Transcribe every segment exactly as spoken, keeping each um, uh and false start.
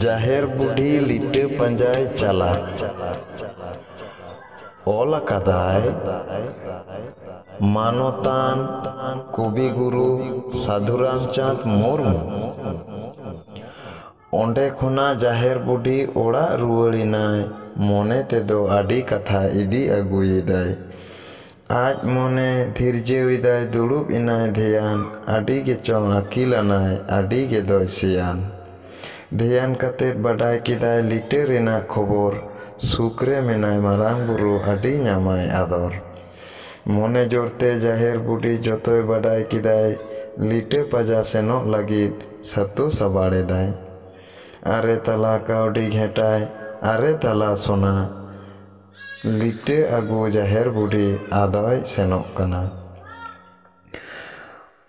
ᱡᱟᱦᱮᱨ ᱵᱩᱰᱷᱤ ᱞᱤᱴᱟᱹ ᱯᱟᱸᱡᱟᱭ ᱪᱟᱞᱟᱜ᱾ ᱚᱞ ᱟᱠᱟᱫᱟᱭ ᱢᱟᱱᱚᱛᱟᱱ ᱠᱚᱵᱤ ᱜᱩᱨᱩ ᱥᱟᱹᱫᱷᱩ ᱨᱟᱢᱪᱟᱸᱫᱽ ᱢᱩᱨᱢᱩ᱾ ᱚᱸᱰᱮ ᱠᱷᱚᱱᱟᱜ ᱡᱟᱦᱮᱨ ᱵᱩᱰᱷᱤ ᱚᱲᱟᱜ ᱨᱩᱣᱟᱹᱲ ᱮᱱᱟᱭ᱾ ᱢᱚᱱᱮ ᱛᱮᱫᱚ ᱟᱹᱰᱤ ᱠᱟᱛᱷᱟ ᱤᱫᱤ ᱟᱹᱜᱩᱭᱮᱫᱟᱭ᱾ ᱟᱡ ᱢᱚᱱᱮ ᱫᱷᱤᱨᱡᱟᱹᱣ ᱮᱫᱟᱭ, ᱫᱩᱲᱩᱵ ᱮᱱᱟᱭ ᱫᱷᱮᱭᱟᱱ, ᱟᱹᱰᱤ ᱜᱮᱪᱚᱝ ᱟᱹᱠᱤᱞ ᱟᱱᱟᱭ, ᱟᱹᱰᱤ ᱜᱮᱫᱚᱭ ᱥᱮᱭᱟᱱ᱾ ᱫᱷᱮᱭᱟᱱ ᱠᱟᱛᱮᱫ ᱵᱟᱰᱟᱭ ᱠᱮᱫᱟᱭ ᱞᱤᱴᱟᱹ ᱨᱮᱱᱟᱜ ᱠᱷᱚᱵᱚᱨ, ᱥᱩᱠ ᱨᱮ ᱢᱮᱱᱟᱭ ᱢᱟᱨᱟᱝ ᱵᱩᱨᱩ, ᱟᱹᱰᱤ ᱧᱟᱢᱟᱭ ᱟᱫᱚᱨ᱾ ᱢᱚᱱᱮ ᱡᱳᱨᱛᱮ ᱡᱟᱦᱮᱨ ᱵᱩᱰᱷᱤ ᱡᱚᱛᱚᱭ ᱵᱟᱰᱟᱭ ᱠᱮᱫᱟᱭ, ᱞᱤᱴᱟᱹ ᱯᱟᱸᱡᱟ ᱥᱮᱱᱚᱜ ᱞᱟᱹᱜᱤᱫ ᱥᱟᱹᱛᱩ ᱥᱟᱵᱟᱲ ᱮᱫᱟᱭ᱾ ᱟᱨᱮ ᱛᱟᱞᱟ ᱠᱟᱹᱣᱰᱤ ᱜᱷᱮᱸᱴᱟᱭ, ᱟᱨᱮ ᱛᱟᱞᱟ ᱥᱚᱱᱟ, ᱞᱤᱴᱟᱹ ᱟᱹᱜᱩ ᱡᱟᱦᱮᱨ ᱵᱩᱰᱷᱤ ᱟᱫᱚᱭ ᱥᱮᱱᱚᱜ ᱠᱟᱱᱟ᱾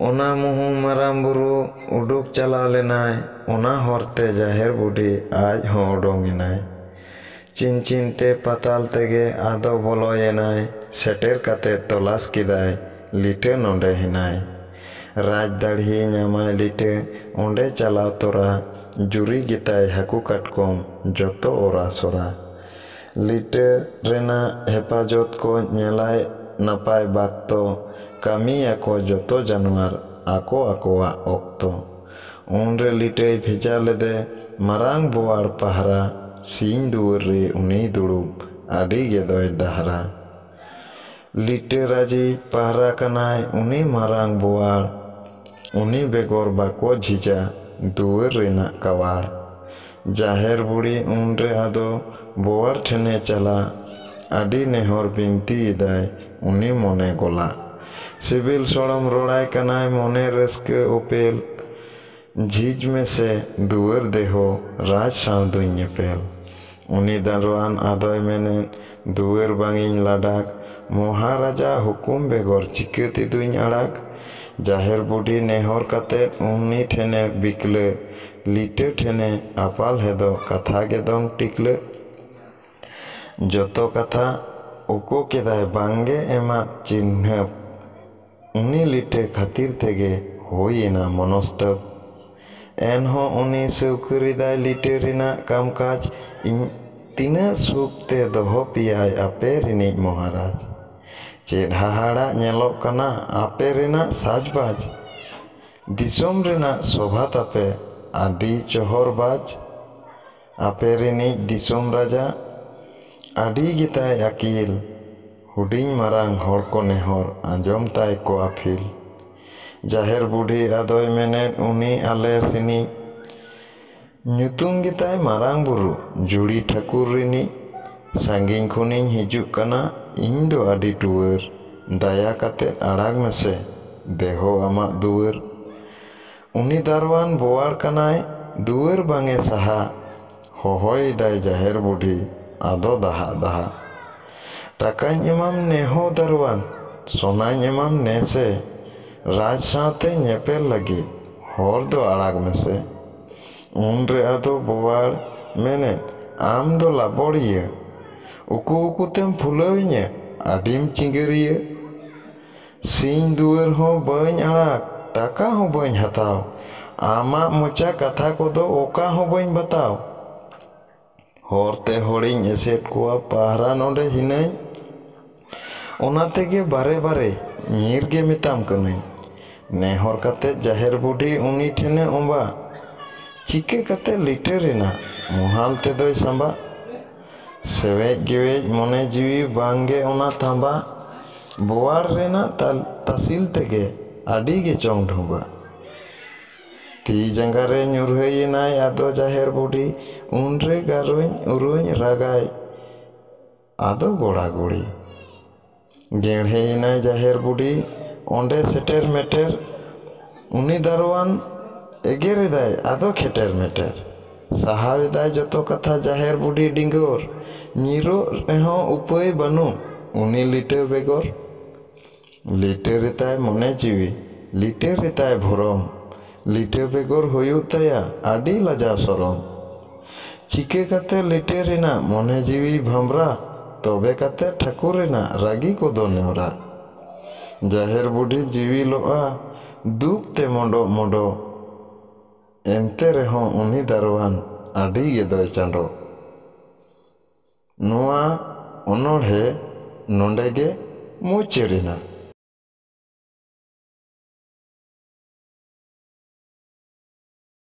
ᱚᱱᱟ ᱢᱩᱦᱩ ᱢᱟᱨᱟᱝ ᱵᱩᱨᱩ ᱩᱰᱩᱠ ᱪᱟᱞᱟᱣ ᱞᱮᱱᱟᱭ, ᱚᱱᱟ ᱦᱚᱨᱛᱮ ᱡᱟᱦᱮᱨ ᱵᱩᱰᱷᱤ ᱟᱡ ᱦᱚᱸ ᱚᱰᱚᱝ ᱮᱱᱟᱭ᱾ ᱪᱤᱱ ᱪᱤᱱ ᱛᱮ ᱯᱟᱛᱟᱞ ᱛᱮᱜᱮ ᱟᱫᱚ ᱵᱚᱞᱚᱭᱮᱱᱟᱭ, ᱥᱮᱴᱮᱨ ᱠᱟᱛᱮ ᱛᱚᱞᱟᱥ ᱠᱮᱫᱟᱭ, ᱞᱤᱴᱟᱹ ᱱᱚᱰᱮ ᱦᱮᱱᱟᱭ᱾ ᱨᱟᱡᱽ ᱫᱟᱲᱦᱤ ᱧᱟᱢᱟᱭ ᱞᱤᱴᱟᱹ, ᱚᱸᱰᱮ ᱪᱟᱞᱟᱣ ᱛᱚᱨᱟ, ᱡᱩᱨᱤ ᱜᱮᱛᱟᱭ ᱦᱟᱹᱠᱩ ᱠᱟᱴᱠᱚᱢ, ᱡᱚᱛᱚ ᱚᱨᱟ ᱥᱚᱨᱟ᱾ ᱞᱤᱴᱟᱹ ᱨᱮᱱᱟᱜ ᱦᱮᱯᱟᱡᱚᱛ ᱠᱚ ᱧᱮᱞᱟᱭ ᱱᱟᱯᱟᱭ ᱵᱟᱠᱛᱚ, ᱠᱟᱹᱢᱤᱭᱟᱠᱚ ᱡᱚᱛᱚ ᱡᱟᱱᱣᱟᱨ ᱟᱠᱚ ᱟᱠᱚᱣᱟᱜ ᱚᱠᱛᱚ᱾ ᱩᱱᱨᱮ ᱞᱤᱴᱟᱹᱭ ᱵᱷᱮᱡᱟ ᱞᱮᱫᱮ ᱢᱟᱨᱟᱝ ᱵᱳᱣᱟᱲ ᱯᱟᱦᱨᱟ, ᱥᱤᱧ ᱫᱩᱣᱟᱹᱨ ᱨᱮ ᱩᱱᱤ ᱫᱩᱲᱩᱵ, ᱟᱹᱰᱤ ᱜᱮᱫᱚᱭ ᱫᱟᱦᱨᱟ᱾ ᱞᱤᱴᱟᱹ ᱨᱟᱡᱤᱡ ᱯᱟᱦᱨᱟ ᱠᱟᱱᱟᱭ ᱩᱱᱤ ᱢᱟᱨᱟᱝ ᱵᱳᱣᱟᱲ, ᱩᱱᱤ ᱵᱮᱜᱚᱨ ᱵᱟᱠᱚ ᱡᱷᱤᱡᱟ ᱫᱩᱣᱟᱹᱨ ᱨᱮᱱᱟᱜ ᱠᱟᱣᱟᱲ᱾ ᱡᱟᱦᱮᱨ ᱵᱩᱲᱦᱤ ᱩᱱᱨᱮ ᱟᱫᱚ ᱵᱳᱣᱟᱲ ᱴᱷᱮᱱᱮ ᱪᱟᱞᱟᱜ, ᱟᱹᱰᱤ ᱱᱮᱦᱚᱨ ᱵᱤᱱᱛᱤᱭᱮᱫᱟᱭ ᱩᱱᱤ ᱢᱚᱱᱮ ᱜᱚᱞᱟᱜ᱾ ᱥᱤᱵᱤᱞ ᱥᱚᱲᱚᱢ ᱨᱚᱲᱟᱭ ᱠᱟᱱᱟᱭ ᱢᱚᱱᱮ ᱨᱟᱹᱥᱠᱟᱹ ᱚᱯᱮᱞ, ᱡᱷᱤᱡ ᱢᱮᱥᱮ ᱫᱩᱣᱟᱹᱨ ᱫᱮᱦᱚ ᱨᱟᱡᱽ ᱥᱟᱶ ᱫᱩᱧ ᱧᱮᱯᱮᱞ᱾ ᱩᱱᱤ ᱫᱟᱨᱣᱟᱱ ᱟᱫᱚᱭ ᱢᱮᱱᱮᱫ, ᱫᱩᱣᱟᱹᱨ ᱵᱟᱝᱤᱧ ᱞᱟᱰᱟᱠ, ᱢᱚᱦᱟᱨᱟᱡᱟ ᱦᱩᱠᱩᱢ ᱵᱮᱜᱚᱨ ᱪᱤᱠᱟᱹ ᱛᱮᱫᱩᱧ ᱟᱲᱟᱜ? ᱡᱟᱦᱮᱨ ᱵᱩᱰᱷᱤ ᱱᱮᱦᱚᱨ ᱠᱟᱛᱮᱫ ᱩᱱᱤ ᱴᱷᱮᱱᱮ ᱵᱤᱠᱞᱟᱹ, ᱞᱤᱴᱟᱹ ᱴᱷᱮᱱᱮ ᱟᱯᱟᱞ ᱦᱮᱫᱚ ᱠᱟᱛᱷᱟ ᱜᱮ ᱫᱚᱝ ᱴᱤᱠᱞᱟᱹ᱾ ᱡᱚᱛᱚ ᱠᱟᱛᱷᱟ ᱩᱠᱩ ᱠᱮᱫᱟᱭ ᱵᱟᱝᱜᱮ ᱮᱢᱟᱫ ᱪᱤᱱᱦᱟᱹᱯ᱾ ᱩᱱᱤ ᱞᱤᱴᱟᱹ ᱠᱷᱟᱹᱛᱤᱨ ᱛᱮᱜᱮ ᱦᱩᱭ ᱮᱱᱟ ᱢᱚᱱᱚᱥᱛᱟᱹᱯ᱾ ᱮᱱᱦᱚᱸ ᱩᱱᱤ ᱥᱟᱹᱣᱠᱟᱹᱨᱤᱫᱟᱭ ᱞᱤᱴᱟᱹ ᱨᱮᱱᱟᱜ ᱠᱟᱢᱠᱟᱡᱽ᱾ ᱤᱧ ᱛᱤᱱᱟᱹᱜ ᱥᱩᱠ ᱛᱮ ᱫᱚᱦᱚ ᱯᱮᱭᱟᱭ ᱟᱯᱮ ᱨᱤᱱᱤᱡ ᱢᱚᱦᱟᱨᱟᱡᱽ᱾ ᱪᱮᱫ ᱦᱟᱦᱟᱲᱟᱜ ᱧᱮᱞᱚᱜ ᱠᱟᱱᱟ ᱟᱯᱮ ᱨᱮᱱᱟᱜ ᱥᱟᱡᱽᱵᱟᱡᱽ᱾ ᱫᱤᱥᱚᱢ ᱨᱮᱱᱟᱜ ᱥᱚᱵᱷᱟ ᱛᱟᱯᱮ ᱟᱹᱰᱤ ᱪᱚᱦᱚᱨ ᱵᱟᱡᱽ᱾ ᱟᱯᱮ ᱨᱤᱱᱤᱡ ᱫᱤᱥᱚᱢ ᱨᱟᱡᱟ ᱟᱹᱰᱤ ᱜᱮᱛᱟᱭ ᱟᱹᱠᱤᱞ᱾ ᱦᱩᱰᱤᱧ ᱢᱟᱨᱟᱝ ᱦᱚᱲ ᱠᱚ ᱱᱮᱦᱚᱨ ᱟᱸᱡᱚᱢ ᱛᱟᱭ ᱠᱚ ᱟᱹᱯᱷᱤᱞ᱾ ᱡᱟᱦᱮᱨ ᱵᱩᱰᱷᱤ ᱟᱫᱚᱭ ᱢᱮᱱᱮᱫ ᱩᱱᱤ ᱟᱞᱮ ᱨᱤᱱᱤᱡ᱾ ᱧᱩᱛᱩᱢ ᱜᱮᱛᱟᱭ ᱢᱟᱨᱟᱝ ᱵᱩᱨᱩ ᱡᱩᱲᱤ ᱴᱷᱟᱹᱠᱩᱨ ᱨᱤᱱᱤᱡ᱾ ᱥᱟᱺᱜᱤᱧ ᱠᱷᱚᱱᱤᱧ ᱦᱤᱡᱩᱜ ᱠᱟᱱᱟ ᱤᱧ ᱫᱚ ᱟᱹᱰᱤ ᱴᱩᱣᱟᱹᱨ᱾ ᱫᱟᱭᱟ ᱠᱟᱛᱮ ᱟᱲᱟᱜᱽ ᱢᱮᱥᱮ ᱫᱮᱦᱚ ᱟᱢᱟᱜ ᱫᱩᱣᱟᱹᱨ᱾ ᱩᱱᱤ ᱫᱟᱨᱣᱟᱱ ᱵᱳᱣᱟᱲ ᱠᱟᱱᱟᱭ ᱫᱩᱣᱟᱹᱨ ᱵᱟᱝ ᱮ ᱥᱟᱦᱟ᱾ ᱦᱚᱦᱚᱭᱮᱫᱟᱭ ᱡᱟᱦᱮᱨ ᱵᱩᱰᱷᱤ ᱟᱫᱚ ᱫᱟᱦᱟᱜ ᱫᱟᱦᱟᱜ᱾ ᱴᱟᱠᱟᱧ ᱮᱢᱟᱢ ᱱᱮᱦᱚ ᱫᱟᱨᱣᱟᱱ, ᱥᱚᱱᱟᱧ ᱮᱢᱟᱢ ᱱᱮᱥᱮ᱾ ᱨᱟᱡᱽ ᱥᱟᱶᱛᱮ ᱧᱮᱯᱮᱞ ᱞᱟᱹᱜᱤᱫ ᱦᱚᱨ ᱫᱚ ᱟᱲᱟᱜᱽ ᱢᱮᱥᱮ᱾ ᱩᱱᱨᱮ ᱟᱫᱚ ᱵᱳᱣᱟᱲ ᱢᱮᱱᱮᱫ, ᱟᱢ ᱫᱚ ᱞᱟᱵᱚᱲᱤᱭᱟᱹ᱾ ᱩᱠᱩ ᱩᱠᱩ ᱛᱮᱢ ᱯᱷᱩᱞᱟᱹᱣᱤᱧᱟᱹ, ᱟᱹᱰᱤᱢ ᱪᱤᱸᱜᱟᱹᱨᱤᱭᱟᱹ᱾ ᱥᱤᱧ ᱫᱩᱣᱟᱹᱨ ᱦᱚᱸ ᱵᱟᱹᱧ ᱟᱲᱟᱜ, ᱴᱟᱠᱟ ᱦᱚᱸ ᱵᱟᱹᱧ ᱦᱟᱛᱟᱣ᱾ ᱟᱢᱟᱜ ᱢᱚᱪᱟ ᱠᱟᱛᱷᱟ ᱠᱚᱫᱚ ᱚᱠᱟ ᱦᱚᱸ ᱵᱟᱹᱧ ᱵᱟᱛᱟᱣ᱾ ᱦᱚᱨ ᱛᱮ ᱦᱚᱲᱤᱧ ᱮᱥᱮᱫ ᱠᱚᱣᱟ, ᱯᱟᱦᱨᱟ ᱱᱚᱰᱮ ᱦᱤᱱᱟᱹᱧ᱾ ᱚᱱᱟ ᱛᱮᱜᱮ ᱵᱟᱨᱮ ᱵᱟᱨᱮ ᱧᱤᱨ ᱜᱮ ᱢᱮᱛᱟᱢ ᱠᱟᱹᱱᱟᱹᱧ᱾ ᱱᱮᱦᱚᱨ ᱠᱟᱛᱮ ᱡᱟᱦᱮᱨ ᱵᱩᱰᱷᱤ ᱩᱱᱤ ᱴᱷᱮᱱᱮ ᱚᱸᱵᱟ᱾ ᱪᱤᱠᱟᱹ ᱠᱟᱛᱮ ᱞᱤᱴᱟᱹ ᱨᱮᱱᱟᱜ ᱢᱚᱦᱟᱞ ᱛᱮᱫᱚᱭ ᱥᱟᱸᱵᱟ? ᱥᱮᱣᱮᱡ ᱜᱮᱣᱮᱡ ᱢᱚᱱᱮ ᱡᱤᱣᱤ ᱵᱟᱝ ᱜᱮ ᱚᱱᱟ ᱛᱟᱸᱵᱟ᱾ ᱵᱳᱣᱟᱲ ᱨᱮᱱᱟᱜ ᱛᱟᱞ-, ᱛᱟᱥᱤᱞ ᱛᱮᱜᱮ ᱟᱹᱰᱤ ᱜᱮ ᱪᱚᱝ ᱰᱷᱩᱸᱵᱟᱹ᱾ ᱛᱤ ᱡᱟᱸᱜᱟ ᱨᱮ ᱧᱩᱨᱦᱟᱹᱭᱮᱱᱟᱭ ᱟᱫᱚ ᱡᱟᱦᱮᱨ ᱵᱩᱰᱷᱤ, ᱩᱱᱨᱮ ᱜᱟᱨᱩᱧ ᱩᱨᱩᱧ ᱨᱟᱜᱟᱭ᱾ ᱟᱫᱚ ᱜᱚᱲᱟ ᱜᱚᱲᱤ᱾ ᱜᱮᱬᱦᱮᱭᱮᱱᱟᱭ ᱡᱟᱦᱮᱨ ᱵᱩᱰᱷᱤ, ᱚᱸᱰᱮ ᱥᱮᱴᱮᱨ ᱢᱮᱴᱮᱨ᱾ ᱩᱱᱤ ᱫᱟᱨᱣᱟᱱ ᱮᱜᱮᱨᱮᱫᱟᱭ ᱟᱫᱚ ᱠᱷᱮᱴᱮᱨ ᱢᱮᱴᱮᱨ᱾ ᱥᱟᱦᱟᱣᱮᱫᱟᱭ ᱡᱚᱛᱚ ᱠᱟᱛᱷᱟ ᱡᱟᱦᱮᱨ ᱵᱩᱰᱷᱤ ᱰᱤᱸᱜᱚᱨ᱾ ᱧᱤᱨᱚᱜ ᱨᱮᱦᱚᱸ ᱩᱯᱟᱹᱭ ᱵᱟᱹᱱᱩᱜ ᱩᱱᱤ ᱞᱤᱴᱟᱹ ᱵᱮᱜᱚᱨ᱾ ᱞᱤᱴᱟᱹ ᱨᱮᱛᱟᱭ ᱢᱚᱱᱮ ᱡᱤᱣᱤ, ᱞᱤᱴᱟᱹ ᱨᱮᱛᱟᱭ ᱵᱷᱚᱨᱚᱢ᱾ ᱞᱤᱴᱟᱹ ᱵᱮᱜᱚᱨ ᱦᱩᱭᱩᱜ ᱛᱟᱭᱟ ᱟᱹᱰᱤ ᱞᱟᱡᱟᱣ ᱥᱚᱨᱚᱢ᱾ ᱪᱤᱠᱟᱹ ᱠᱟᱛᱮ ᱞᱤᱴᱟᱹ ᱨᱮᱱᱟᱜ ᱢᱚᱱᱮ ᱡᱤᱣᱤ ᱵᱷᱟᱢᱨᱟ? ᱛᱚᱵᱮ ᱠᱟᱛᱮ ᱴᱷᱟᱹᱠᱩᱨ ᱨᱮᱱᱟᱜ ᱨᱟᱹᱜᱤ ᱠᱚᱫᱚ ᱱᱮᱣᱨᱟ᱾ ᱡᱟᱦᱮᱨ ᱵᱩᱰᱷᱤ ᱡᱤᱣᱤ ᱞᱚᱜᱼᱟ ᱫᱩᱠ ᱛᱮ ᱢᱚᱰᱚᱜ ᱢᱚᱰᱚᱜ᱾ ᱮᱱᱛᱮ ᱨᱮᱦᱚᱸ ᱩᱱᱤ ᱫᱟᱨᱣᱟᱱ ᱟᱹᱰᱤ ᱜᱮ ᱫᱚᱭ ᱪᱟᱸᱰᱚ᱾ ᱱᱚᱣᱟ ᱚᱱᱚᱬᱦᱮ ᱱᱚᱰᱮ ᱜᱮ ᱢᱩᱪᱟᱹᱫ ᱮᱱᱟ᱾